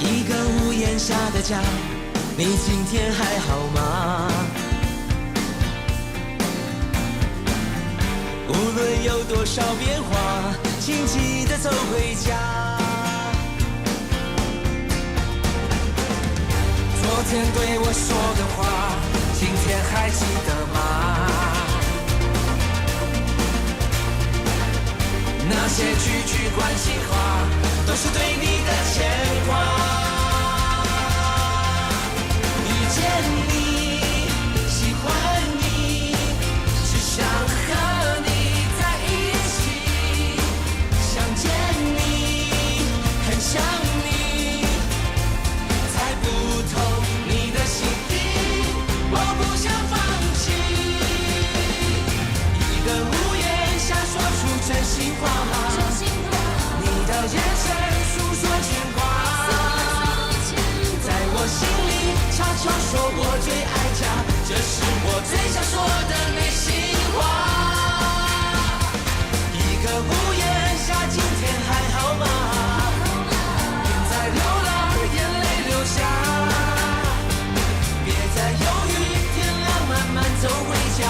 一個屋檐下的家，你今天還好嗎？無論有多少變化，請記得走回家。昨天對我說的話，今天還記得嗎？那些句句關心話，都是對你的牽掛。遇見你，喜歡你，只想和你在一起。想見你，很想你，猜不透你的心底，我不想放棄。一個屋檐下說出真心話，你的眼神訴說牽掛，在我心裡悄悄說我最愛家，這是我最想說的內心話。一個屋檐下，今天還好嗎？別再流浪，眼淚流下，別再猶豫，天亮慢慢走回家，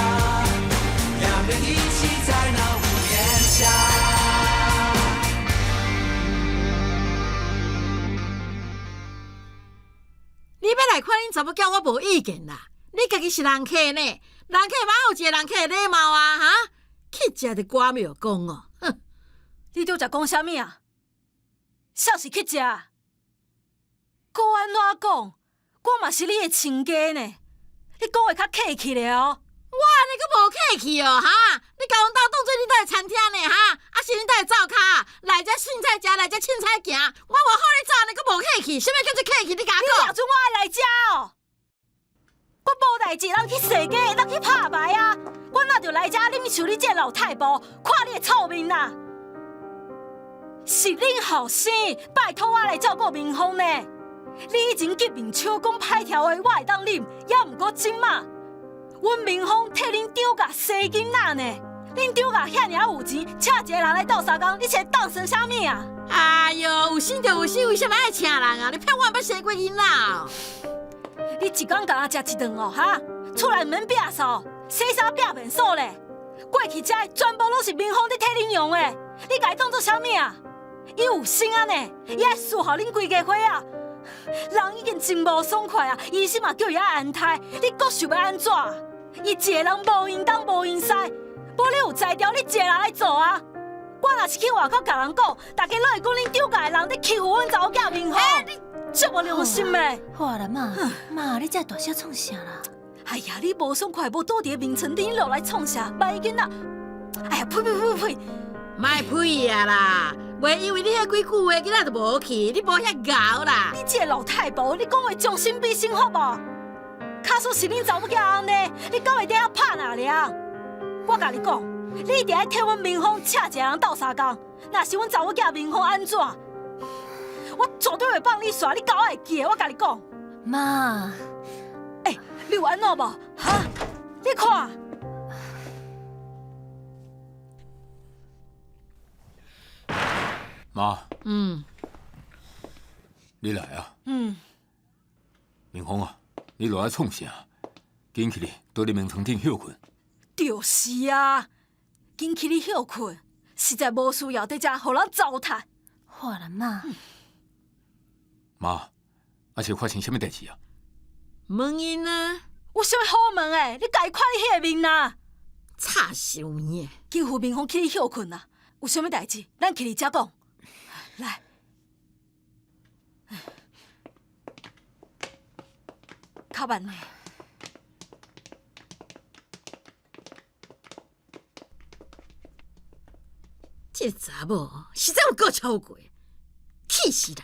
兩人一起在那屋檐下。你欲來看恁查某囝，我無意見啦。你家己是人客呢，人客嘛有一个人客的禮貌啊，哈！去食就趕廟公哦，哼！你拄才講啥物啊？啥是去食？閣按怎講？我嘛是你的親家呢，你講話較客氣咧哦。我按呢閣無客氣哦，哈！你共阮兜當做恁兜的餐廳呢，哈？啊是恁兜的灶跤，來遮凊彩食，來遮凊彩行，我無好你走，按呢閣無客氣，啥物叫做客氣？你共我講。你掠準我愛來遮哦？我無代誌，通去踅街，通去拍牌啊！我哪著來遮啉像你這个老太婆，看你的臭面啊！是恁後生拜託我來照顧明鳳呢。你以前結面手講歹聽話，我會當忍，猶毋過這馬，阮明鳳替恁張家生囡仔呢。恁張家遐爾仔有錢，請一個人來鬥相共，你是會當算啥物啊？哎喲，有生就有生，為啥物愛請人啊？你騙我毋捌生過囡仔哦？你一工共我食一頓哦，哈？厝內毋免摒掃，洗衫摒便所咧。過去這全部攏是明鳳佇替恁用的，你共伊當做啥物啊？伊有心啊呢，伊愛伺候恁規家伙啊。人已經真無爽快啊，醫生嘛叫伊愛安胎，你閣想欲按怎？伊一个人無閒東無閒西，無你有才調，你一个人來做啊？我若是去外口共人講，大家攏會講恁張家的人佇欺負阮查某囝明鳳，你足無良心的！好啦，媽，媽，你這大聲創啥啦？哎呀，你無爽快，無倒佇眠床頂落來創啥？歹囡仔！哎呀，呸呸呸呸！莫呸啊啦！袂因為你彼幾句話，囡仔就無去，你無遐𠢕啦！你這个老太婆，你講話將心比心好無？假使是恁查某囝按呢，你敢會佇遐拍哪涼？我共你講，你一定愛替阮明鳳請一個人鬥相共。若是阮查某囝明鳳按怎，我絕對袂放你煞，你交我會記得，我共你講。媽，欸，你有按怎無？哈？你看。媽，你來啊。明鳳啊，你落來創啥？緊起來，倒佇眠床頂歇睏。就是啊，緊起來歇睏，實在無需要佇遮予人糟蹋。好啦，媽。媽，啊是發生啥物代誌啊？問𪜶啊。有啥物好問的？你家己看你彼个面啊！吵死面的。緊扶明鳳起來歇睏啊！有啥物代誌，咱去你遮講。來，較慢咧。這个查某實在有夠超過，氣死人！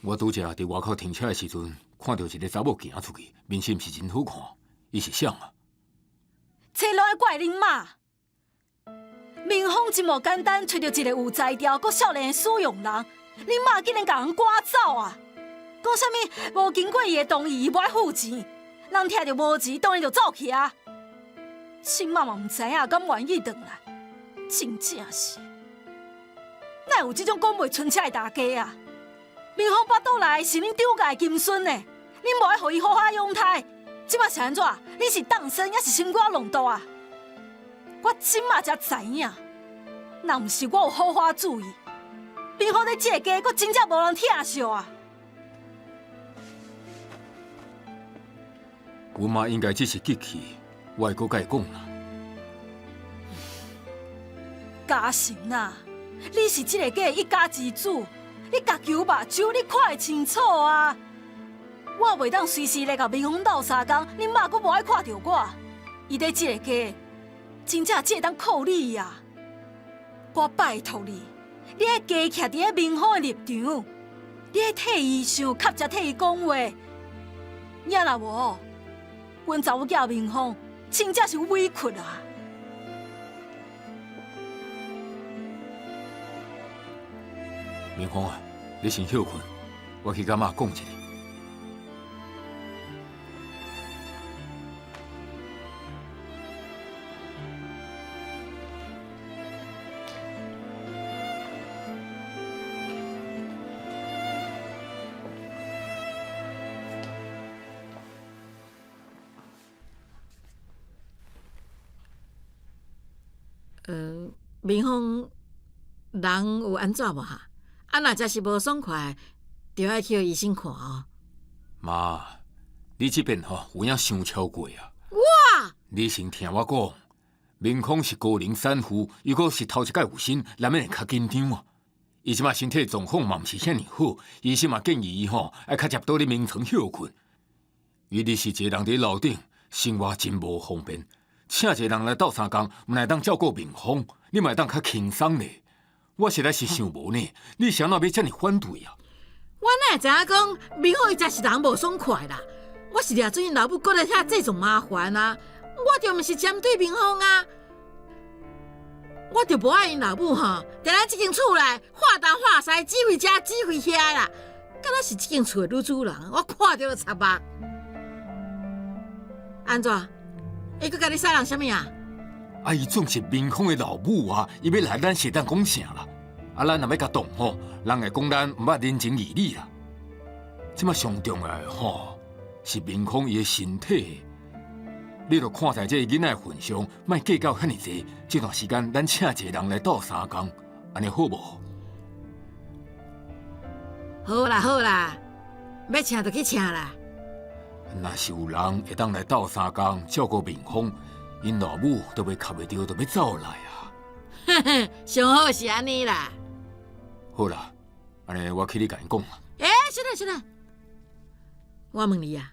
我拄才佇外口停車的時陣，看著一个查某行出去，面色毋是真好看，伊是誰啊？這攏愛怪恁媽。明鳳真無簡單，揣著一個有才調、閣少年的使用人，恁媽竟然共人趕走啊！講啥物無經過伊的同意，伊無愛付錢。人聽著無錢，當然就走去啊。這馬嘛毋知影敢願意轉來，真正是，哪哪有這種講袂伸車的大家啊？明芳腹肚內是恁張家的金孫呢，恁無愛予伊好好養胎，這馬是按怎？你是當生抑是心肝弄毒啊？我這馬才知影，若毋是我有好好注意，明芳佇這个家，閣真正無人疼惜啊！阮媽應該只是激氣，我會閣佮伊講啦。嘉誠啊，你是這个家的一家之主，你共求目睭，你看會清楚啊！我袂當隨時來共明芳鬥相共，恁媽閣無愛看著我。伊佇這个家，真正只會當靠你啊！我拜託你，你愛加徛佇咧明芳的立場，你愛替伊想，較才替伊講話。也若無，阮查某囝明芳真正是委屈啊！明芳啊，你先歇睏，我去佮媽講一下。明芳人有按怎無哈？啊，若真是無爽快，就愛去予醫生看哦。媽，你這邊吼有影傷超過啊！我，你先聽我講，明芳是高齡產婦，伊閣是頭一擺有身，難免會較緊張啊。伊這馬身體狀況嘛毋是遐爾好，醫生嘛建議伊吼愛較捷倒咧眠床歇睏。伊日是一个人佇樓頂，生活真無方便，請一个人來鬥相共，毋會當照顧明芳，你嘛會當較輕鬆咧。我實在是想無呢，你是按怎欲遮爾反對啊？我哪會知影講明芳伊真是人無爽快啦？我是掠準𪜶老母閣來遐製造麻煩啊！我就毋是針對明芳啊，我就無愛𪜶老母吼，佇咱這間厝內話東話西，指揮這指揮遐啦，敢若是這間厝的女主人，我看著就插目。按怎？伊閣共你使人啥物啊？啊！伊總是明芳的老母啊，伊欲來，咱是會當講啥啦？啊，咱若欲共擋吼，人會講咱毋捌人情義理啦。這馬上重要的吼，是明芳伊的身體。你著看在這个囡仔的份上，莫計較遐爾濟。這段時間，咱請一个人來鬥相共，按呢好無？好啦好啦，欲請就去請啦。若是有人會當來鬥相共照顧明芳，𪜶老母都欲磕袂著，就欲走來啊！上好是按呢啦。好啦，按呢我去你共𪜶講啦。欸，小等小等，我問你啊，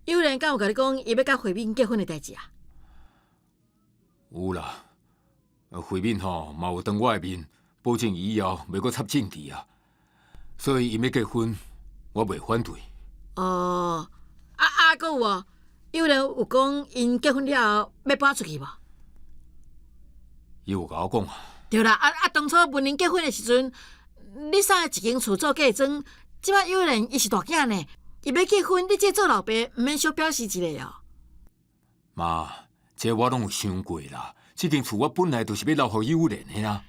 有人敢有共你講伊欲佮慧敏結婚的代誌啊？有啦，慧敏吼嘛有當我的面，保證以後袂閣插政治啊，所以𪜶欲結婚，我袂反對。哦，啊啊，閣有無？有人有講𪜶結婚了後欲搬出去無？伊有共我講啊。對啦，啊啊，當初文玲結婚的時陣，你送伊一間厝做嫁妝，這擺有人伊是大囝呢，伊欲結婚，你這做老爸毋免小表示一下哦。媽，這我攏有想過啦，這間厝我本來就是欲留予有蓮的啊。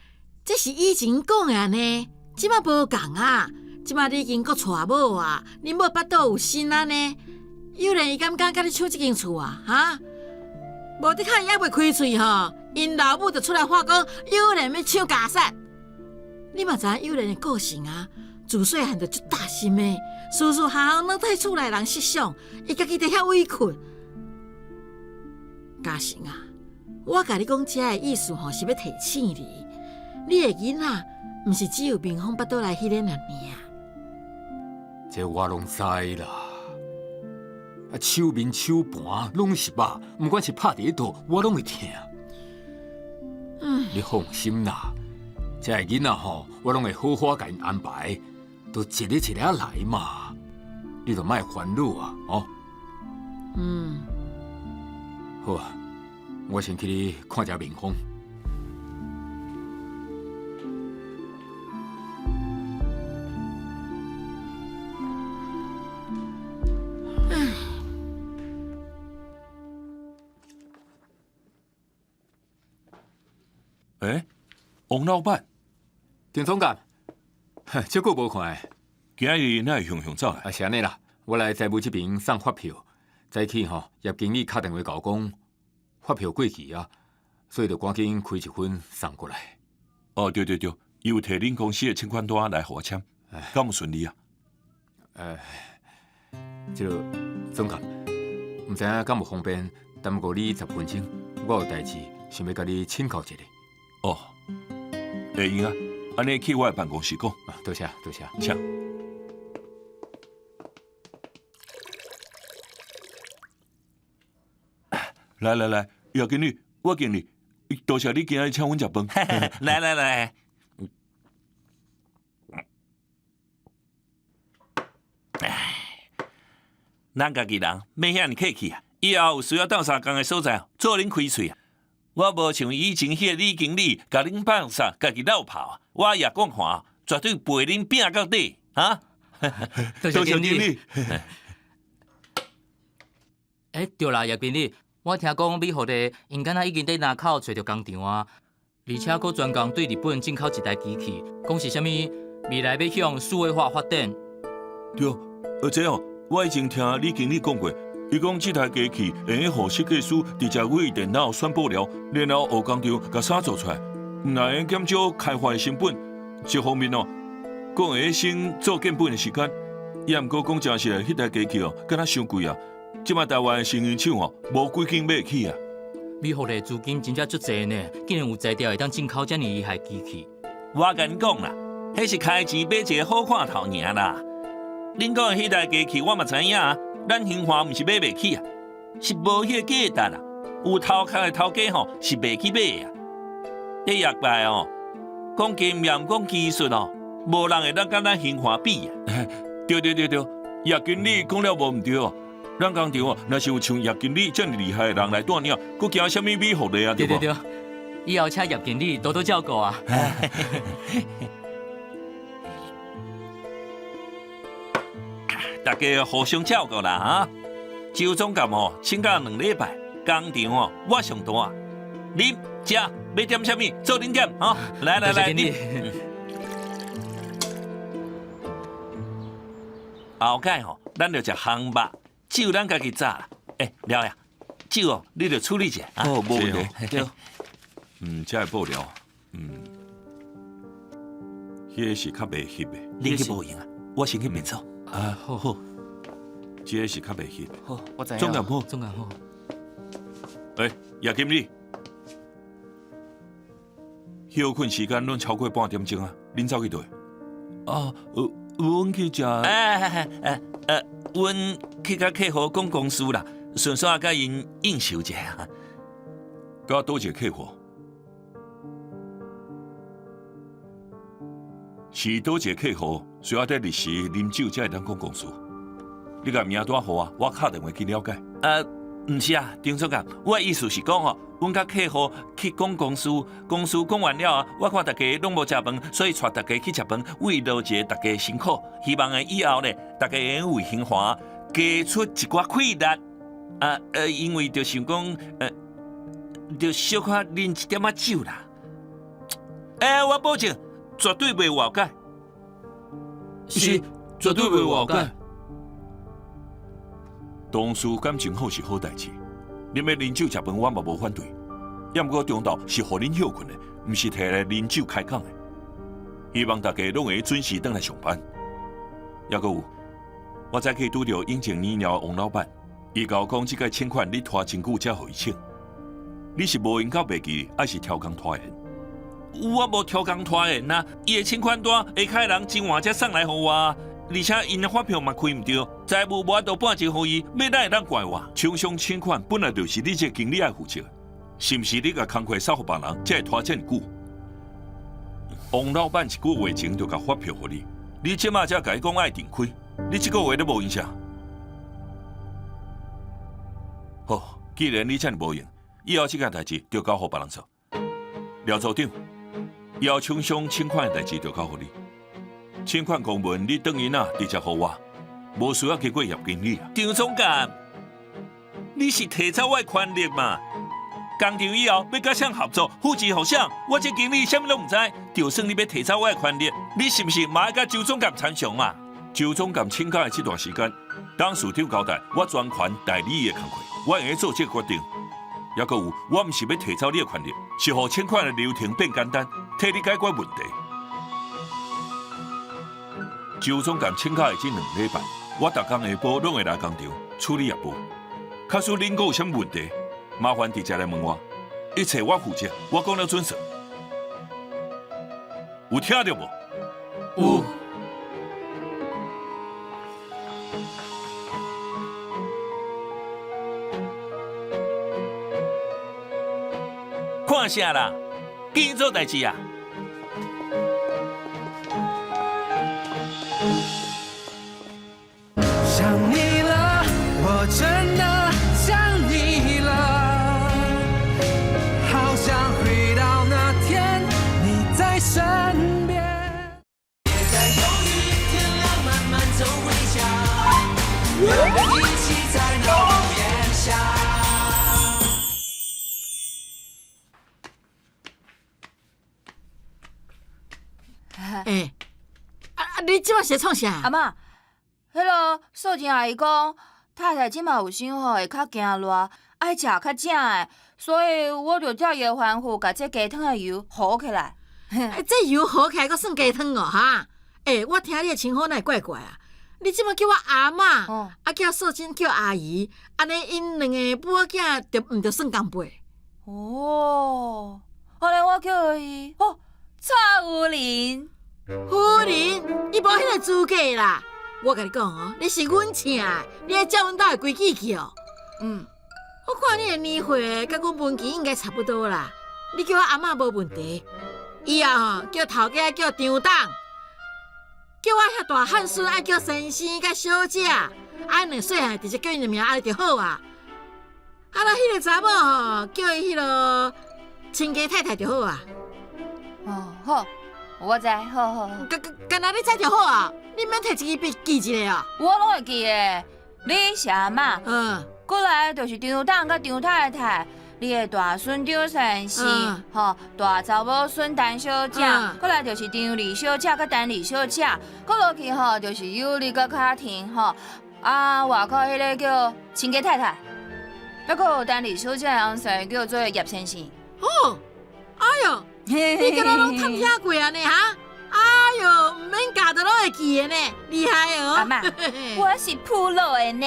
這是以前講的按呢，這擺無仝啊，這擺你已經閣娶某啊，恁某腹肚有身啊呢。有蓮伊敢敢佮你搶這間厝啊？哈？無你看伊猶未開喙吼，𪜶老母就出來話講有蓮欲搶家產。你嘛知影有蓮的個性啊，自細漢就足大心的，事事項項攏替厝內人設想，伊家己佇遐委屈。嘉誠啊，我共你講這的意思吼，是欲提醒你，你的囡仔毋是只有明芳腹肚內彼个爾爾。這我攏知啦。啊，手面手盤攏是肉，毋管是拍佇咧佗，我攏會疼。你放心啦，這个囡仔吼，我攏會好好共𪜶安排，都一个一个仔來嘛。你就莫煩惱啊，哦。嗯。好啊，我先去看一下明芳。欸，王老闆，丁總監，足久無看。今日哪會雄雄走來？啊，是按呢啦，我來財務這邊送發票，早起吼葉經理敲電話共我講，發票過期啊，所以就趕緊開一份送過來。哦，對對對，伊有提恁公司的請款單來予我簽，敢有順利啊？這个總監，毋知影敢有方便耽誤你10分鐘，我有代誌想欲共你請教一下。哦，會用啊，按呢去我的辦公室講。啊，多謝多謝。請。來來來，葉經理，我敬你，多謝你今日請阮食飯。來來來，唉，咱家己人免遐爾客氣啊！以後有需要鬥相共的所在，做恁開喙啊！我無像以前彼个李經理，共恁放煞，家己落跑啊！我葉國華絕對陪恁拚到底啊！多謝經理。欸，對啦，葉經理，我聽講美福的𪜶敢若已經佇林口揣著工廠啊，而且閣專工對日本進口一台機器，講是啥物未來欲向數位化發展。對，而且哦，我以前聽李經理講過，伊講這台機器會用予設計師直接為電腦選布料，然後予工廠共衫做出來，毋但會減少開發的成本，一方面哦，閣會省做建本的時間。也毋過講誠實，彼台機器哦，敢若傷貴啊！這擺台灣的成衣廠哦，無幾間買會起啊。美福的資金真正足濟呢，竟然有才調會當進口遮爾厲害機器。我共恁講啦，彼是開錢買一个好看頭爾啦。恁講的彼台機器我嘛知影啊，咱興華毋是買袂起啊，是無彼个價值啊。有頭殼的頭家吼是袂去買的啊。佇業界哦，講經驗、講技術哦，無人會當佮咱興華比啊。對對對對，葉經理講了無毋對哦。咱工廠哦，若是有像葉經理遮爾厲害的人來帶領，閣驚啥物美福的啊？對對對，以後請葉經理多多照顧啊。大家互相照顧啦啊！周總監哦，請假兩禮拜，工廠哦我上大，啉食欲點啥物，做恁點吼。來來來，經理。後蓋吼，咱就食烘肉，酒咱家己紮啦。欸，廖爺，酒哦，你就處理一下。哦，無問題。對。嗯，這个布料，嗯，彼个是較袂翕的。你去無閒啊？我先去便所。啊，好好，這个是較袂翕。好，我知影。總監好，總監好。欸，葉經理，歇睏時間攏超過半點鐘啊，恁走去佗？啊，阮去食。哎哎哎，阮去共客戶講公事啦，順紲共𪜶應酬一下。佮佗一个客戶？是佗一個客戶需要佇日時啉酒才會當講公事？你共名單予我，我敲電話去了解。毋是啊，張總監，我的意思是講吼，阮佮客戶去講公事，公事講完了啊，我看大家攏無食飯，所以帶大家去食飯，慰勞一下大家辛苦。希望以後咧，大家會用為興華加出一寡氣力。啊，因為就想講，就小可啉一點仔酒啦。欸，我保證絕對袂瓦解。是，絕對袂瓦解。同事感情好是好代誌，恁欲啉酒食飯，我嘛無反對。也毋過中晝是予恁歇睏的，毋是提來啉酒開講的。希望大家攏會準時轉來上班。抑閣有，我早起拄著永靖奶料的王老闆，伊共我講這個請款你拖真久才予伊請，你是無閒到袂記，抑是超工拖延？我無超工拖延啊，伊的請款單下跤的人真晚才送來予我，而且𪜶的發票嘛開毋著，財務無法度半截予伊，欲哪會當怪我？廠商請款本來就是你這個經理愛負責，是毋是你共工課捒予別人，才會拖這麼久？王老闆一個月前就共發票予你，你這馬才共伊講愛重開，你這個月都無閒啥？好，既然你這麼無閒，以後這件代誌就交予別人做。廖組長，以後廠商請款的代誌就交予你，請款公文你轉印仔直接予我，無需要經過葉經理啊。張總監，你是提走我的權力嘛？工廠以後欲佮誰合作，負責予誰，我這經理啥物攏毋知。就算你欲提走我的權力，你是毋是嘛愛佮周總監參詳嘛？周總監請假的這段時間，董事長交代我專權代理伊的工課，我會用做這個決定。抑閣有，我毋是欲提走你的權力，是予請款的流程變簡單，替你解決問題。周總監請假的這兩禮拜，我逐工下晡攏會來工廠處理業務。假使恁閣有啥物問題，麻煩直接來問我，一切我負責，我講了準算。有聽著無？有。看啥啦？緊做代誌啊！想你了，我真的想你了，好想回到那天你在身邊。別再猶豫，天亮慢慢走回家，兩人一起在那屋檐下。欸，啊啊！你這馬是咧創啥？阿嬤，彼个素貞阿姨講，太太這馬有身吼會較驚熱，愛食較正的，所以我就照伊的吩咐，共這雞湯的油和起來。欸，這油和起來閣算雞湯哦，哈！欸，我聽你的稱呼哪會怪怪啊？你這馬叫我阿嬤，啊叫素貞叫阿姨，按呢𪜶兩个母仔囝就毋著算仝輩？哦，按呢我叫伊哦，蔡夫人。夫人，伊無彼个資格啦！我共你講哦，你是阮請的，你愛照阮兜的規矩去哦。我看你的年歲，佮阮文琪應該差不多啦。你叫我阿嬤無問題，以後吼叫頭家叫張董，叫我遐大漢孫愛叫先生佮小姐，啊，𪜶細漢直接叫𪜶的名按呢就好啊。啊，那彼个查某吼叫伊彼个親家太太就好啊。哦，好。我知，好好好。敢敢若你知就好啊，你免提一支筆記一下哦。我攏會記的。你是阿嬤，過來就是張董佮張太太，你的大孫張先生，吼，大查某孫陳小姐，過來就是張二小姐佮陳二小姐，閣落去吼就是有你佮卡婷，吼，啊，外口彼个叫親家太太，抑閣有陳二小姐的翁婿叫做葉先生。哦，哎喲。你敢若攏探聽過按呢哈？哎喲，毋免教都攏會記的呢，厲害哦！阿嬤，我是普羅的呢。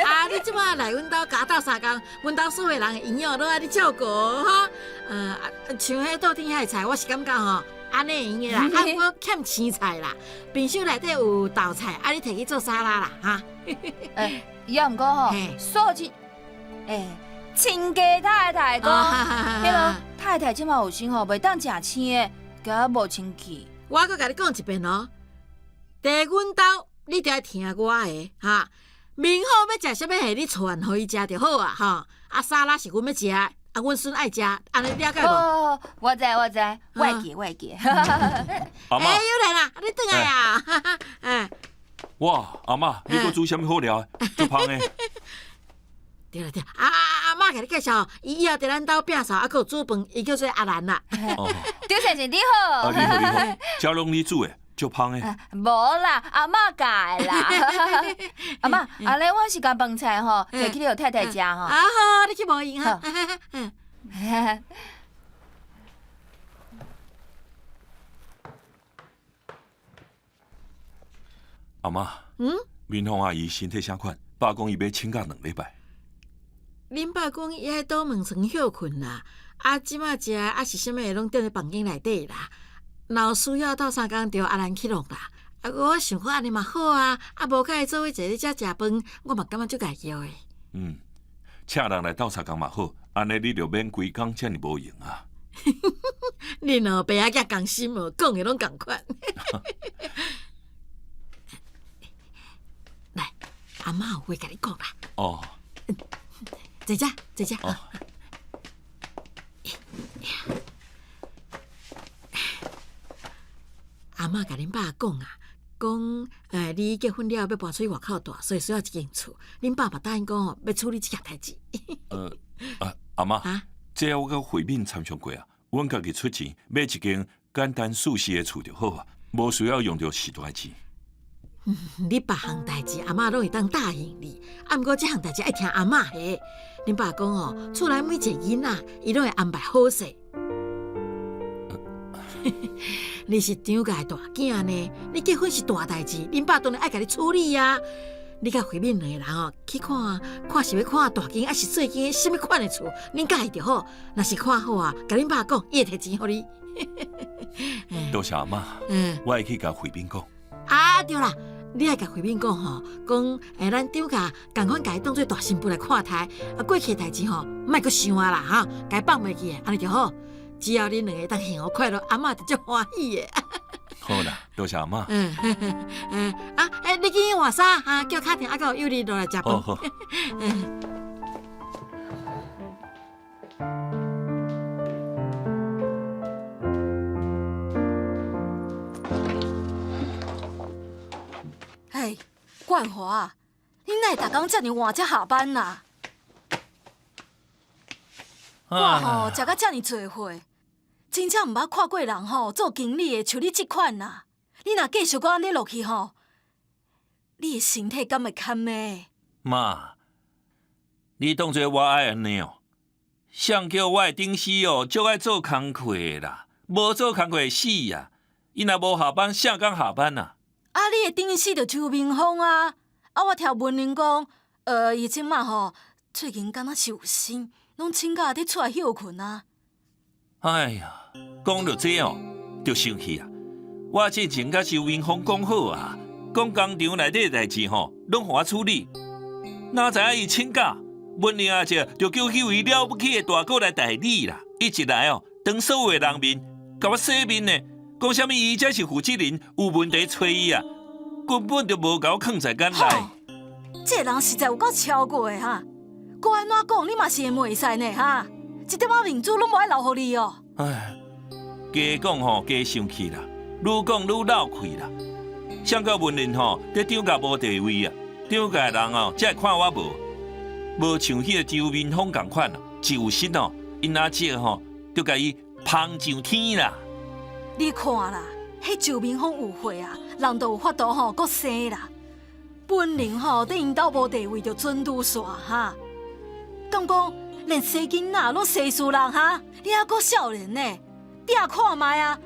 啊，你這擺來阮兜共鬥相共，阮兜所有人的營養攏愛你照顧哈。像彼桌頂遐的菜，我是感覺吼，按呢會用的啦。啊，閣欠青菜啦，冰箱內底有豆菜，啊，你提去做沙拉啦，哈。欸，猶毋過吼，素質，欸。親家太太講，彼个太太這馬有身吼，袂當食青的，驚無清氣。我閣共你講一遍哦，佇阮兜你著愛聽我的哈。明好欲食啥物貨，你傳予伊食就好啊，吼。啊，沙拉是阮欲食的，啊，阮孫愛食，按呢了解無？好，我知我知，我會記我會記。阿嬤，欸，有來啦，你轉來啊？哎。哇，阿嬤，你閣煮啥物好料？足芳的。對啦對，啊阿嬤共你介紹，伊以後佇咱兜摒掃，啊閣有煮飯，伊叫做阿蘭啦。張先生你好。啊你好你好，這攏你煮的，足芳的。無啦，阿嬤教的啦。阿嬤，按呢我是共飯菜吼，提去予太太食吼。啊好，你去無閒哈。阿嬤，明鳳阿姨身體啥款？爸講伊欲請假兩禮拜。恁爸講伊愛倒門床歇睏啦，啊，這馬食啊是啥物攏踮咧房間內底啦。若有需要鬥相共，著阿蘭去弄啦。啊，我想講按呢嘛好啊，啊無佮伊做伙坐咧遮食飯，我嘛感覺足家叫的。嗯，請人來鬥相共嘛好，按呢你就免規工遮爾無閒啊。恁哦，爸仔囝仝心哦，講的攏仝款。來，阿嬤有話共你講啦。哦。坐遮，坐遮。阿嬤共恁爸講啊，講，你結婚了欲搬出去外口住，所以需要一間厝。恁爸嘛答應講吼，欲處理這件代誌。啊，阿媽，這我佮慧敏參詳過啊，阮家己出錢買一間簡單舒適的厝就好啊，無需要用著序大錢。你別項代誌，阿媽攏會當答應你。啊，毋過這項代誌愛聽阿媽的。恁爸講哦，厝內每一個囡仔，伊攏會安排好勢。你是張家的大囝呢，你結婚是大代誌，恁爸當然愛共你處理啊。你佮慧敏兩個人哦，去看看是欲看大間抑是細間，啥物款的厝，恁佮意就好。若是看好啊，共恁爸講，伊會提錢予你。多謝阿媽，我會去共慧敏講。啊，對啦，你愛共慧敏講吼，講咱張家仝款共伊當做大新婦來看待，啊，過去的代誌吼，莫閣想啊啦，哈，共伊放袂記，按呢就好。只要恁兩個當幸福快樂，阿媽就足歡喜的。好啦，多謝阿媽。嗯，啊，你去換衫啊，叫卡婷啊，閣有幼兒落來食飯。好好。嘿，冠華，你哪會逐工遮爾晚才下班啊？我吼食甲遮爾濟歲，真正毋捌看過人吼做經理的像你這款啦。你若繼續閣按呢落去吼，你的身體敢會堪的？媽，你當做我愛按呢哦？誰叫我的頂司哦，足愛做工課的啦，無做工課會死啊！伊若無下班，誰敢下班啊？啊，你的頂司就周明峰啊！啊，我聽文玲講，伊這馬吼最近敢若是有心。攏請假佇厝內歇睏啊！哎呀，講著這哦，就生氣啊！我之前佮周明峰講好啊，講工廠內底代誌吼，攏予我處理。哪知影伊請假，文玲阿姐就叫彼位了不起的大哥來代理啦。伊一來哦，當所有的人面，共我洗面呢，講啥物伊才是負責人，有問題揣伊啊，根本就無共我囥在眼內。這個人實在有夠超過的哈！閣按怎講，你嘛是會袂使呢哈？一點仔面子攏無愛留予你哦。唉，加講吼加生氣啦，愈講愈漏氣啦。誰叫文玲吼佇張家無地位啊？張家的人哦，才會看我無，無像彼個周明峰仝款，一有心哦，𪜶阿姐吼就共伊捧上天啦。你看啦，彼周明峰有歲啊，人就有法度吼，閣生啦。本玲吼佇𪜶兜無地位就準拄煞哈。敢講連生囡仔攏生輸人哈？你猶閣少年呢，拼看覓啊！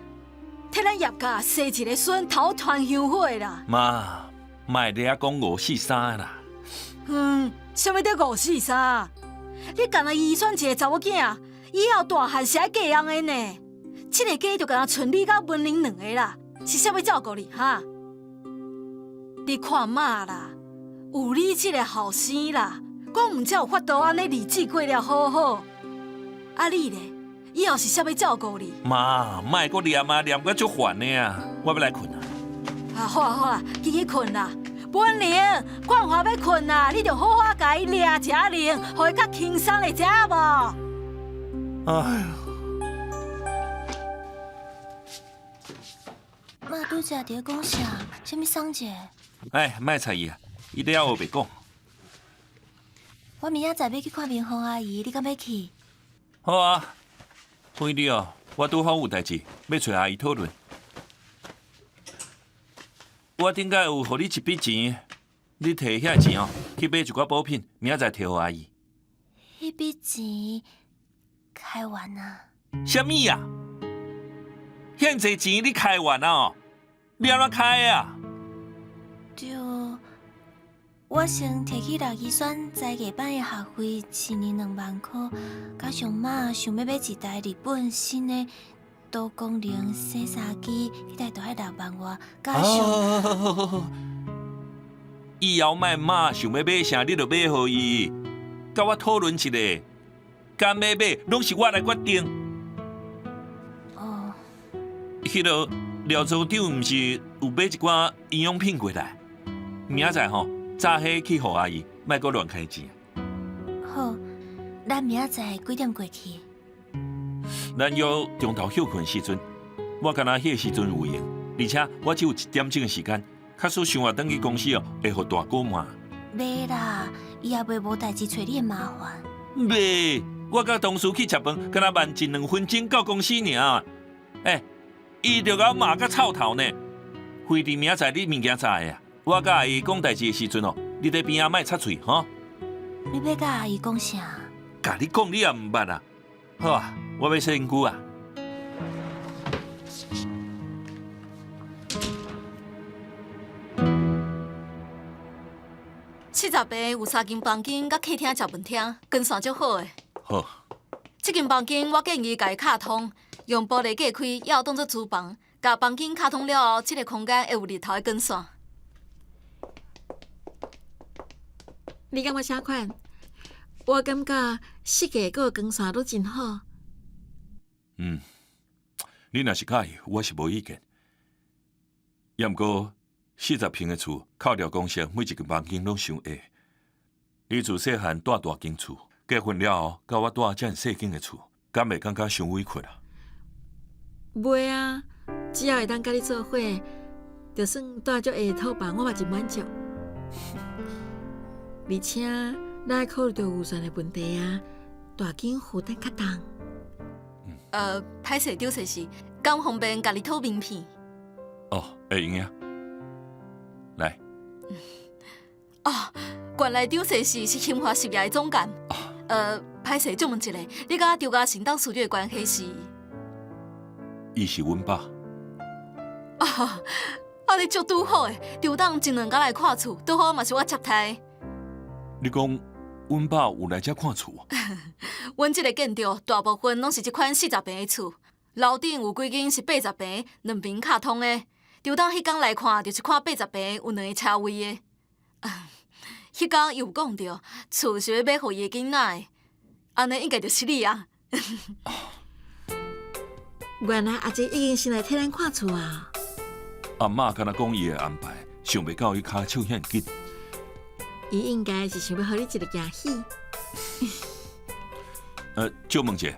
替咱葉家生一個孫，頭傳香火啦。媽，莫咧遐講五四三啦。嗯，啥物叫五四三？你干焦伊選一個查某囝，以後大漢是愛嫁翁的呢。這个家就干焦賰你佮文玲兩個啦，是啥物照顧你哈？你看媽啦，有你這个後生啦。我毋才有法度按呢日子過了好好。啊你咧，以後是啥物照顧你？媽，莫閣念啊，念甲足煩的啊！我欲來睏啊。啊好啊好啊，緊去睏啦。文玲，冠華欲睏啦，你著好好共伊掠一下奶，予伊較輕鬆的，知影無？哎喲。媽拄才佇咧講啥？啥物送節？哎，莫睬伊啊，伊咧烏白講。我明仔載欲去看明鳳阿姨，你敢欲去？好啊，惠你哦，我拄好有代誌，欲揣阿姨討論。我頂擺有予你一筆錢，你提遐錢哦，去買一寡補品，明仔載提予阿姨。彼筆錢開完啊？啥物啊？遐濟錢你開完啊？你按怎開的啊？對。我先提去六義選才藝班的學費，一年兩萬箍，加上媽想欲買一台日本新的多功能洗衫機，彼台就愛六萬外，加上。以後莫媽想欲買啥，你就買予伊，佮我討論一下，敢欲買，攏是我來決定。哦。彼个廖組長毋是有買一寡營養品過來，明仔載吼。早起去予阿姨，莫閣亂開錢。好，咱明仔載幾點過去？咱約中晝歇睏時陣，我敢若彼个時陣有閒，而且我只有一點鐘的時間，假使想话轉去公司哦，會予大哥罵。袂啦，伊也袂無代誌揣你的麻煩。袂，我佮同事去食飯，敢若慢一兩分鐘到公司爾。欸，伊就共我罵甲臭頭呢。非佇明仔載你物件載的啊！我佮阿姨講代誌的時陣哦，你佇邊仔莫插喙吼。你欲佮阿姨講啥？共你講你也毋捌啊！好啊，我欲洗身軀啊。40平有三間房間，佮客廳、食飯廳，光線足好的。好。這間房間我建議共伊敲通，用玻璃隔開，猶當做廚房。共房間敲通了後，這个空間會有日頭的光線。你感覺啥款？我感覺設計佮光線攏真好。嗯，你若是佮意，我是無意見。猶毋過40坪的厝，扣掉公設，每一間房間攏傷狹。你自細漢蹛大間厝，結婚了後，佮我蹛遮爾細間的厝，敢袂感覺傷委屈啊？袂啊，只要會當佮你做伙，就算蹛足狹的套房，我嘛真滿足。而且，咱愛考慮著預算的問題啊，大間負擔較重。歹勢張設計，敢方便共你討名片？哦，會用的。來。哦，原來張設計是興華實業的總監。歹勢，借問一下，你佮張嘉誠董事長的關係是？伊是阮爸。啊，啊，你足拄好的，張董前兩工來看厝，拄好嘛是我接待。你講，阮爸有來遮看厝？阮這个建築大部分攏是這款40坪的厝，樓頂有幾間是80坪，兩邊敲通的。張董彼工來看，就是看80坪有兩个車位的。彼工伊有講著，厝是欲買予伊的囡仔的，按呢應該就是你啊。原來阿姐已經先來替咱看厝啊！阿嬤敢若講伊會安排，想袂到伊跤手遐爾緊。伊應該是想欲予你一个驚喜。借問者，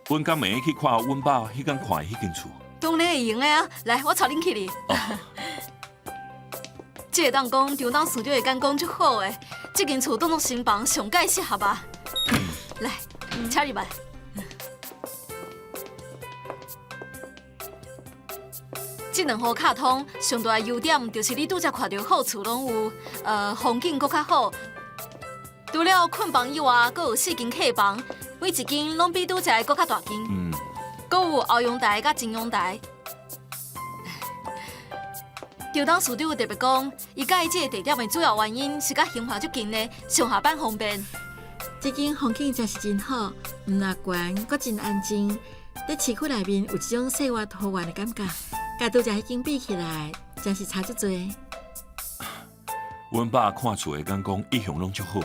阮敢會去看阮爸彼工看的彼間厝？當然會用的啊！來，我帶恁去哩。這會當講張董事長的眼光足好的，這間厝當作新房上蓋適合啊！來，請入來。這兩戶敲通上大的優點就是你拄才看著好厝攏有，風景閣較好。除了睏房以外，閣有四間客房，每一間攏比拄才的閣較大間。閣有後陽台佮前陽台。張董事長有特別講，伊佮意這个地點的主要原因是佮興華足近的，上下班方便。這間風景真是真好，毋若懸，閣真安靜。佇市區內面有一種世外桃源的感覺，佮拄才彼間比起來，真是差足濟。阮爸看厝的眼光一向攏足好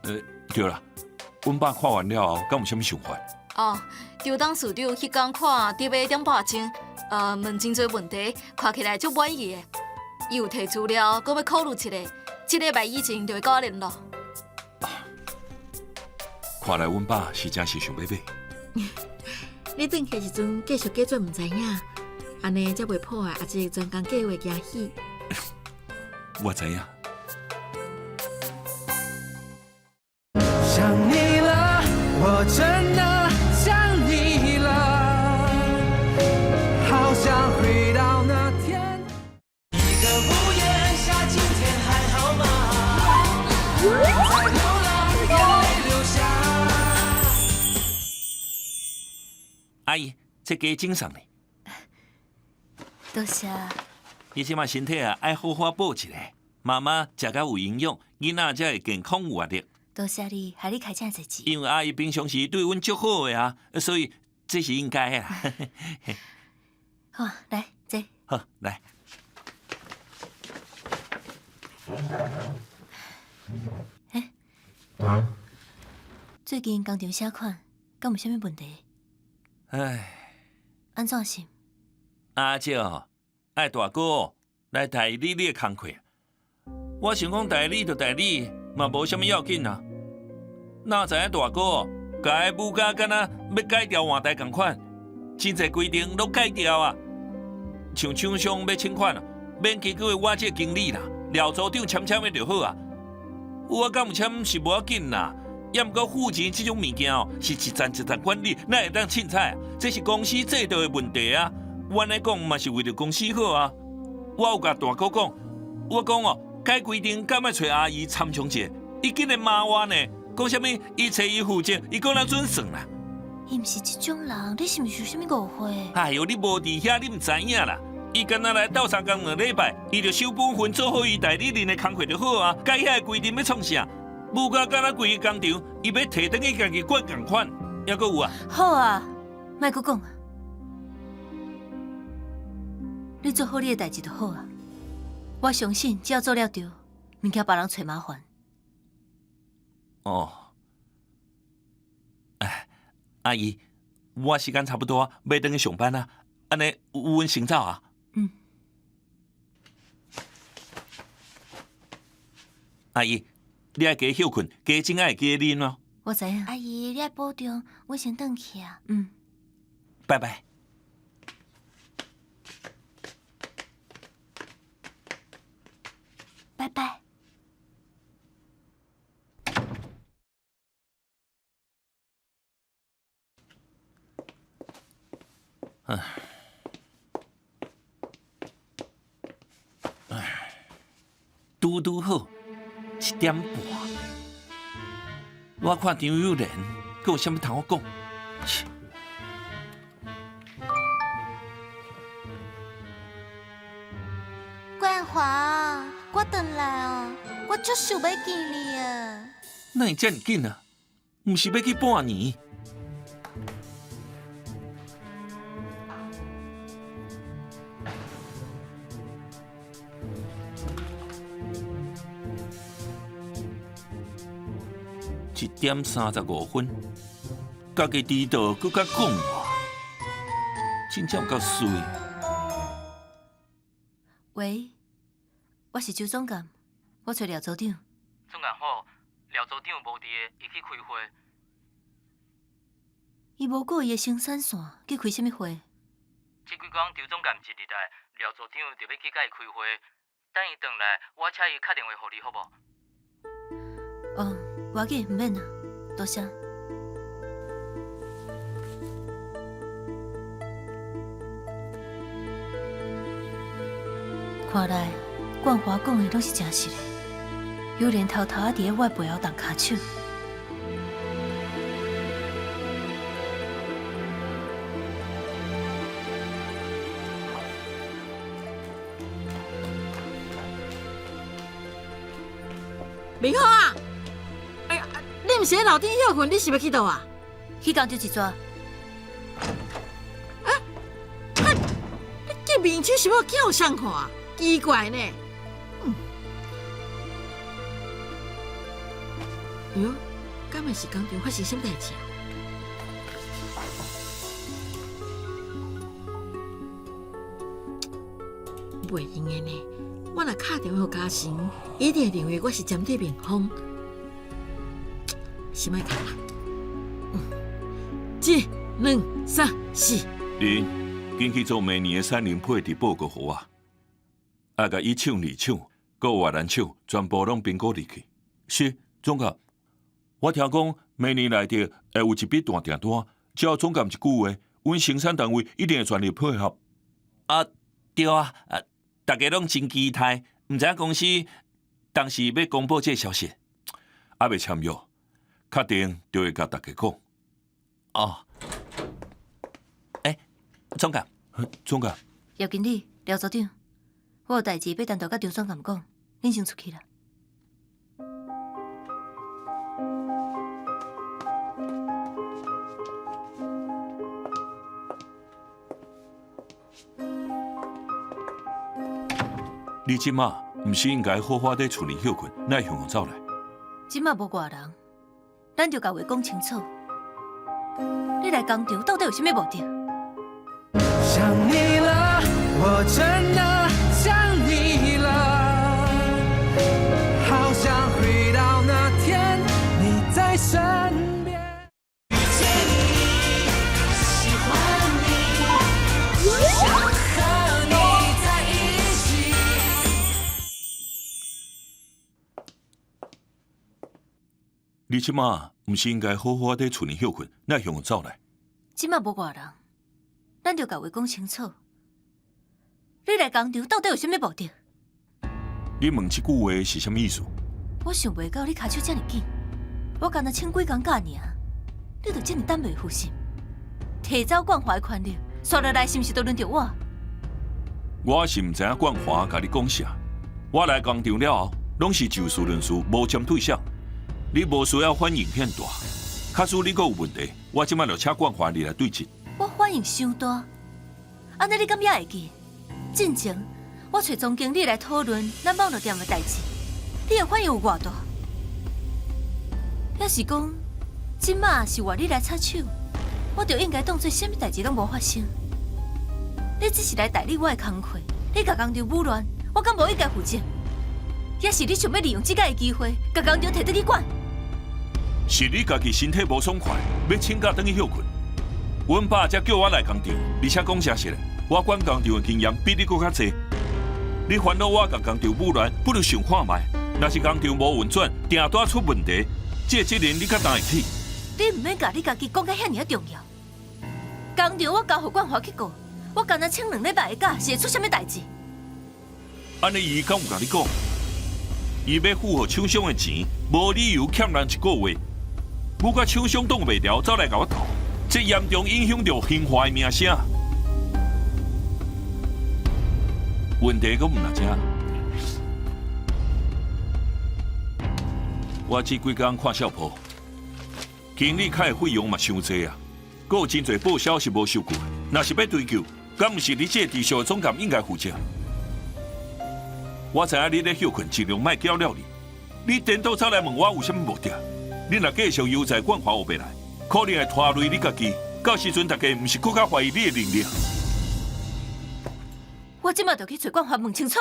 的。對啦，阮爸看完了後，敢有啥物想法？哦，張董事長彼工看佇欲點半鐘，問真濟問題，看起來足滿意的。伊有提資料，閣欲考慮一下，這禮拜以前就會佮我聯絡。看來阮爸是真是想欲買。你轉去時陣繼續假做毋知影，按呢才袂破壞阿姐專工計畫驚喜。我知影。想你了，我真的想你了，好想回到那天。一個屋檐下，今天還好嗎？在流浪，眼淚流下。阿姨，這雞精送你。多謝。你這馬身體啊，愛好好補一下。媽媽食甲有營養，囡仔才會健康有活力。多謝你，害你開遮濟錢。因為阿姨平常時對阮足好的啊，所以這是應該的啦。好，來坐。好，來。欸，最近工廠啥款？敢有啥物問題？唉，按怎是？阿姐哦，愛大哥來代理你的工課。我想講代理就代理，嘛無啥物要緊啊。哪知影大哥共伊舞甲敢若欲改掉換台仝款，真濟規定攏改掉啊。像厂商欲请款，免加阁我这个经理啦，廖组长签签的就好啊。我敢有签是无要紧啦，抑毋过付钱这种物件哦，是一层一层管理，哪会当凊彩？这是公司制度的问题啊。我按呢讲嘛是为著公司好啊。我有共大哥讲，我讲哦，改规定敢爱揣阿姨参详者，伊竟然骂我呢，讲啥物？伊揣伊负责，伊讲咱准算啦。伊毋是这种人，你是毋是有啥物误会？哎哟，你无伫遐，你毋知影啦。伊敢若来斗相共两礼拜，伊就守本分做好伊代理人的工课就好啊。改遐个规定欲创啥？无甲敢若规个工厂，伊欲提转去家己管仝款，犹阁有啊？好啊，莫阁讲啊，你做好你的代志就好啊。我相信只要做了对，毋惊别人揣麻烦。哦，哎，阿姨，我时间差不多，欲转去上班啊，按呢，阮先走啊。嗯。阿姨，你爱加歇睏，加钟爱加啉哦。我知影。阿姨，你爱保重，我先转去啊。嗯。拜拜。拜拜。唉，唉，拄拄好1点半。我看张友莲，阁有啥物通好讲？切！冠华，我转来哦，我足想欲见你啊！哪会遮尔紧啊？毋是欲去拜年？1点35分，家己迟到，阁敢讲我，真正有够衰。喂，我是周总监，我揣廖组长。总监好，廖组长无伫，伊去开会。伊无顾伊的生产线，去开啥物会？这几工周总监一入来，廖组长就欲去共伊开会。等伊转来，我请伊敲电话予你，好无？哦，无要紧，毋免啦，多谢。看来冠华讲的拢是真实的，有连偷偷仔伫咧我背后动跤手。明好啊！哎呀，你毋是咧楼顶歇睏，你是欲去佗啊？去工厂一逝。啊！你这面手是欲叫啥看？奇怪呢。哟，敢会是工厂发生啥物代志啊？袂用的呢。我若敲电话予嘉诚，伊一定会认为我是针对明芳。先莫敲啦。一、两、三、四。恁紧去做明年的产能配置报告予我，啊，共一厂、二厂、阁越南厂全部拢评估入去。是，总监，我听讲明年内底会有一笔大订单，只要总监一句话，阮生产单位一定会全力配合。啊，对啊，啊。大家拢真期待，毋知影公司当时欲公布这个消息，犹未签约，确定就会共大家讲。哦，欸，总监，总监，叶经理、廖组长，我有代志欲单独佮张总监讲，恁先出去啦。你这马毋是应该好好伫厝里歇睏，哪会雄雄走来？这马无外人，咱就共话讲清楚。你来工厂到底有啥物目的？想你了，我真的想你了，好想回到那天你在身边。遇见你，喜欢你，想和你。你這馬毋是應該好好佇厝裡歇睏，哪會雄雄走來？這馬無外人，咱著共話講清楚。你來工廠到底有啥物目的？你問這句話是啥物意思？我想袂到你跤手遮爾緊，我干焦請幾工假爾，你就遮爾膽袂負心，提走冠華的權力，紲落來是毋是就輪著我？我是毋知影冠華共你講啥。我來工廠了後，攏是就事論事，無針對誰。你無需要反應遐大，假使你閣有問題，我這擺就請冠華入來對質。我反應傷大，按呢你敢猶會記？進前我揣總經理來討論咱網路店的代誌，你的反應有偌大？抑是講，這馬是換你來插手，我就應該當作啥物代誌攏無發生？你只是來代理我的工課，你共工廠舞亂，我敢無應該負責？抑是你想欲利用這擺的機會，共工廠提轉去管？是你家己身體無爽快，欲請假轉去歇睏。阮爸才叫我來工廠，而且講誠實的，我管工廠的經驗比你閣較濟。你煩惱我共工廠舞亂，不如想看覓。若是工廠無運轉，訂單出問題，這個責任你較擔會起？你毋免共你家己講甲遐爾仔重要。工廠我交予冠華去顧，我干焦請兩禮拜的假，是會出啥物代誌？按呢，伊敢有共你講？伊欲付予廠商的錢，無理由欠人一個月。舞甲廠商擋袂牢，走來共我鬥，這嚴重影響著興華的名聲。問題閣毋但這，我這幾工看笑鋪，經理開的費用嘛傷濟啊，閣有真濟報銷是無收據，若是欲追究，敢毋是你這個直屬的總監應該負責？我知影你咧歇睏，盡量莫攪擾你。你顛倒走來問我有啥物目的？你若繼續悠哉冠華學袂來，可能會拖累你家己。到時陣，大家毋是閣較懷疑你的能力？我這馬就去揣冠華問清楚。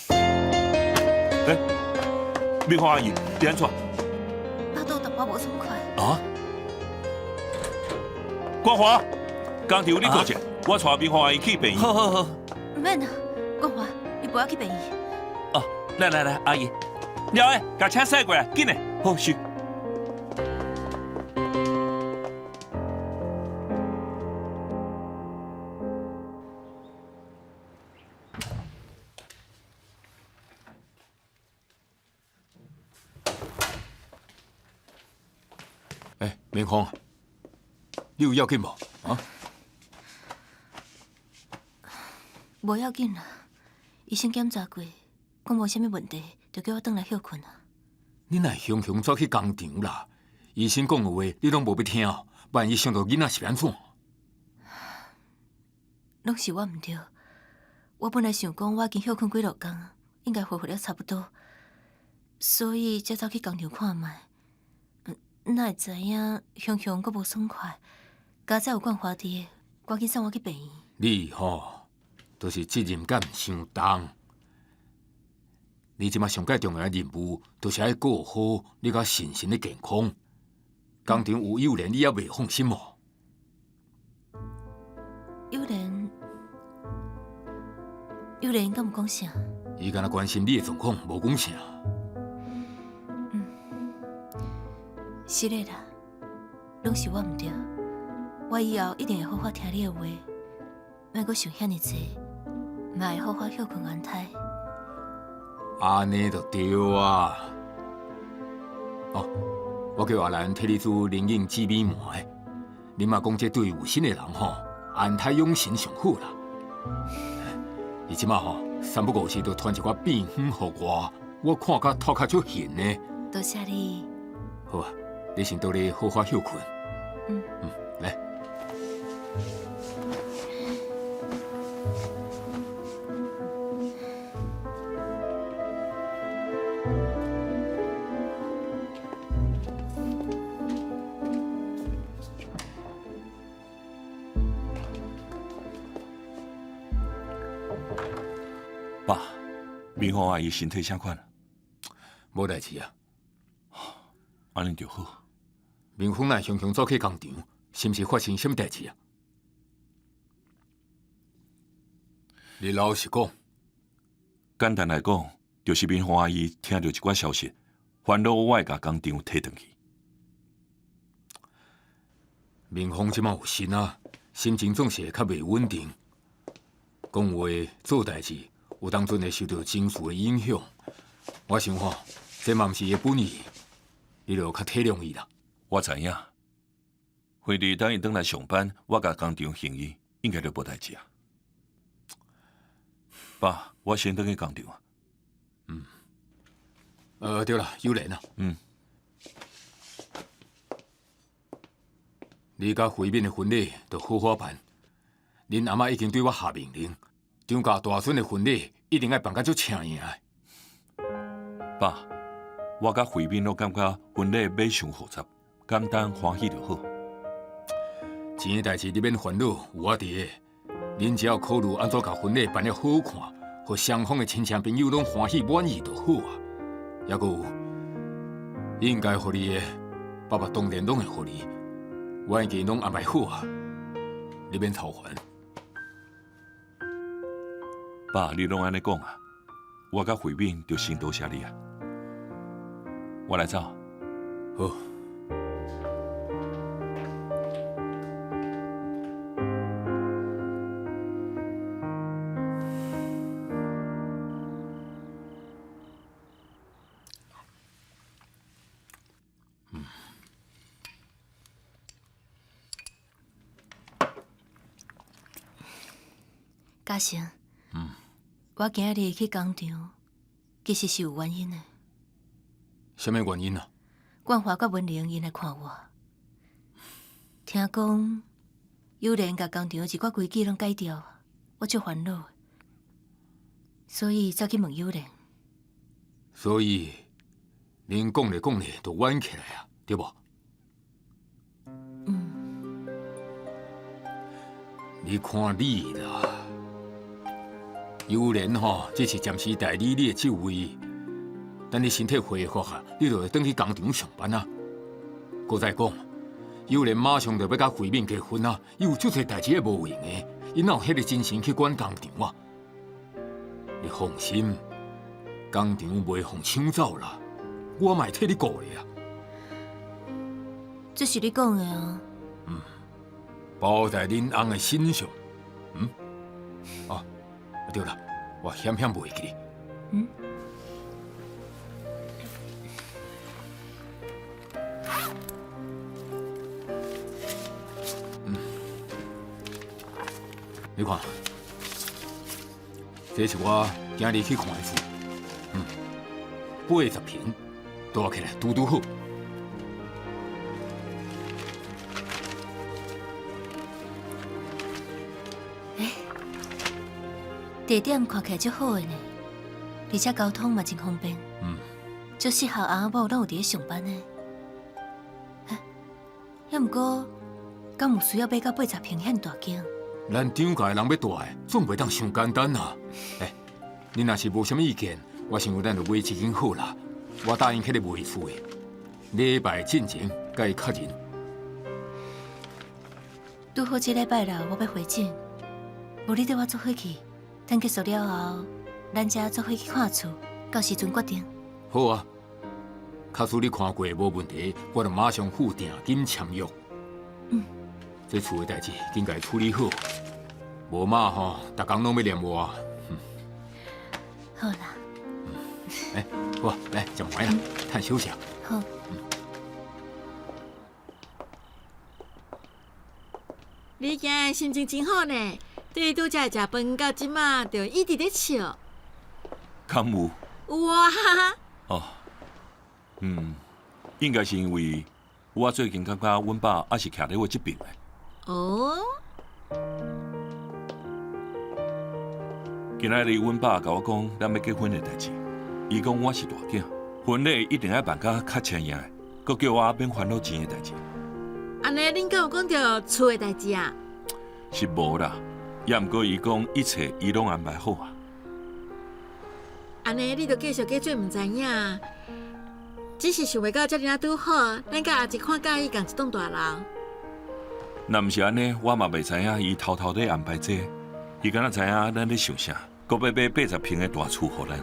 欸，美花阿姨，你按怎？腹肚淡薄無爽快。啊？冠華，工廠你顧者，我帶美花阿姨去病院。好好好。毋免啦，冠華，伊無愛去病院。哦，來來來，阿姨，了的，共車駛過來，緊的。好，是。欸，明芳，你有要緊無？啊？無要緊啦，醫生檢查過，講無啥物問題，就叫我轉來歇睏啊。你哪會雄雄走去工廠啦？醫生講的話，你攏無欲聽哦。萬一傷著囡仔是欲按怎？攏是我毋對。我本來想講，我已經歇睏幾落工，應該恢復了差不多，所以才走去工廠看覓。哪會知影，雄雄閣無爽快，佳哉有冠華佇，趕緊送我去病院。你吼，就是責任感傷重。你這馬上蓋重要的任務，就是愛顧好你佮神神的健康。工廠有幼蓮，你猶袂放心無？幼蓮，幼蓮敢有講啥？伊干焦關心你的狀況，無講啥。嗯，是的啦，攏是我毋對，我以後一定會好好聽你的話，莫閣想遐爾濟，嘛會好好歇睏安胎。按呢就對啊！哦，我叫阿蘭替你煮靈應紫米糜的，你媽講這對有心的人吼，安胎養神上好啦。伊這馬吼三不五時就傳一寡變粉予我，我看甲頭殼足眩呢。多謝你。好啊，你先倒咧好好歇睏。嗯。嗯，來。爸，明芳阿姨身體啥款？無代誌啊。按呢就好。明芳若雄雄走去工廠，是毋是發生啥物代誌啊？你老實講。簡單來講，就是明芳阿姨聽著一寡消息，煩惱我會共工廠提轉去。明芳這馬有身啊，心情總是會較袂穩定。講話做代誌，有當陣會受著情緒的影響。我想吼，這嘛毋是伊的本意，你著較體諒伊啦。我知影，惠麗等伊轉來上班，我共工廠還伊，應該就無代誌啊。爸，我先轉去工廠啊。嗯。對啦，有蓮啊。嗯。你佮慧敏的婚禮著好好辦。恁阿媽已經對我下命令，張家大孫的婚禮一定愛辦甲足請贏的。爸，我佮慧敏攏感覺婚禮欲傷複雜，簡單歡喜就好。錢的代誌你免煩惱，有我佇个。恁只要考慮按怎共婚禮辦得好看，予雙方的親戚朋友攏歡喜滿意就好啊。抑閣有，應該予你的，爸爸當然攏會予你。我已經攏安排好啊，你免操煩。爸，你攏按呢講啊，我佮慧敏就先多謝你啊。我來走。好。嘉誠，我今日去工廠，其實是有原因的。啥物原因啊？冠華佮文玲𪜶來看我，聽講有蓮共工廠一寡規矩攏改掉，我足煩惱，所以走去問有蓮。所以，恁講咧講咧就冤起來啊，對無？嗯。你看你啦。有蓮吼，只是暫時代理你的職位，等你身體恢復啊，你就會轉去工廠上班啊。閣再講，有蓮馬上就欲佮慧敏結婚啊，伊有足濟代誌會無閒的，伊哪有彼个精神去管工廠啊？你放心，工廠袂予搶走啦，我嘛會替你顧咧啊。這是你講的啊？嗯，包在恁翁的身上。嗯，啊。對啦，我險險袂記哩。嗯。嗯，你看，這是我今日去看的厝。80坪，住起來拄拄好。地點看起來足好的呢，而且交通嘛真方便。嗯，足適合翁仔某攏有佇咧上班的。抑毋過，敢有需要買到80坪遐大間？咱張家的人欲住的，總袂當傷簡單啊！欸，你若是無啥物意見，我想咱就買一間好啦。我答應彼個賣厝的，禮拜進前共伊確認。拄好這禮拜六我欲回診，無你綴我做伙去。等結束了後，咱才做伙去看厝，到時陣決定。好啊，假使你看過無問題，我就馬上付定金簽約。嗯，這厝的代誌緊共伊處理好，無嘛吼，逐工攏欲念我。好啦。欸，好啊，來食糜啦，趁休息。好。你今日心情真好呢。對拄才食飯到這馬，就一直咧笑。敢有？有啊！哦，嗯，應該是因為我最近感覺阮爸猶是徛佇我這邊的。哦。今仔日阮爸共我講咱欲結婚的代誌，伊講我是大囝，婚禮一定愛辦甲較請贏的，閣叫我免煩惱錢的代誌。按呢，恁敢有講著厝的代誌啊？是無啦。抑毋過伊講一切伊攏安排好啊。按呢，你就繼續假做毋知影，只是想袂到遮爾仔拄好，咱佮阿姊看佮意仝一棟大樓。若毋是按呢，我嘛袂知影伊偷偷咧安排這個。伊敢若知影咱咧想啥，閣欲買80坪的大厝予咱。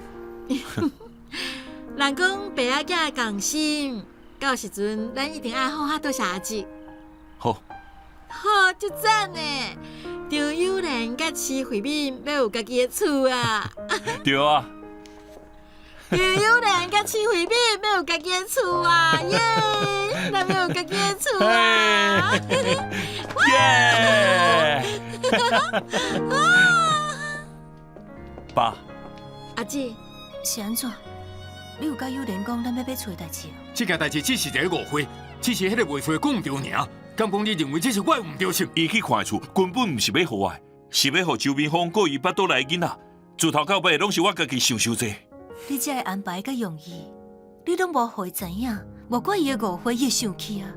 人講爸仔囝仝心，到時陣咱一定愛好好多謝阿姊。好，好，足讚呢！張友蓮佮徐慧敏欲有家己的厝啊！對啊。張友蓮佮徐慧敏欲有家己的厝啊！耶！咱欲有家己的厝啊！耶！爸，阿姊，是按怎？你有佮友蓮講咱欲買厝的代誌？這件代誌只是一个誤會，只是彼个賣厝的講著爾。敢講你認為這是我的毋對是？伊去看的厝根本毋是欲予我的，是欲予周明峰佮伊腹肚內的囡仔。自頭到尾攏是我家己想傷濟。你這个安排佮用意，你攏無予伊知影，無怪伊會誤會，伊會生氣啊！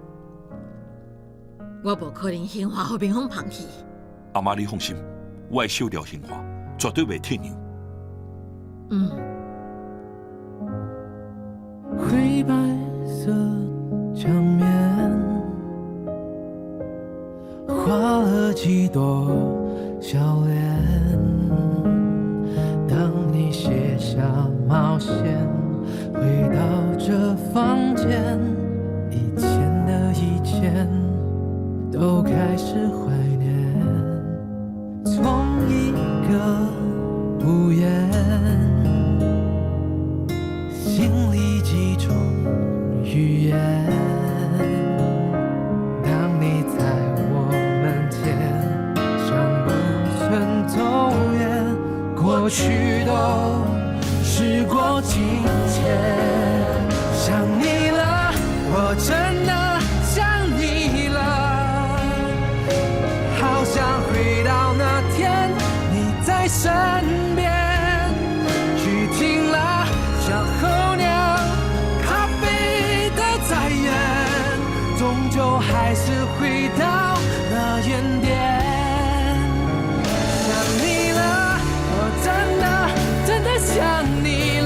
我無可能興華予明峰放棄。阿媽，你放心，我會守牢興華，絕對袂退讓。嗯。灰白色牆面，畫了幾朵笑臉。當你卸下帽線，回到這房間，以前的以前都開始懷念。從一個屋檐，心裡幾種語言。當你在我門前，像不曾走遠，過去都時過境遷。想你了，我真的想你了，好想回到那天你在身邊。雨停了，像候鳥咖啡的再遠，終究還是回到那原點。想你了，我真的真的想你了，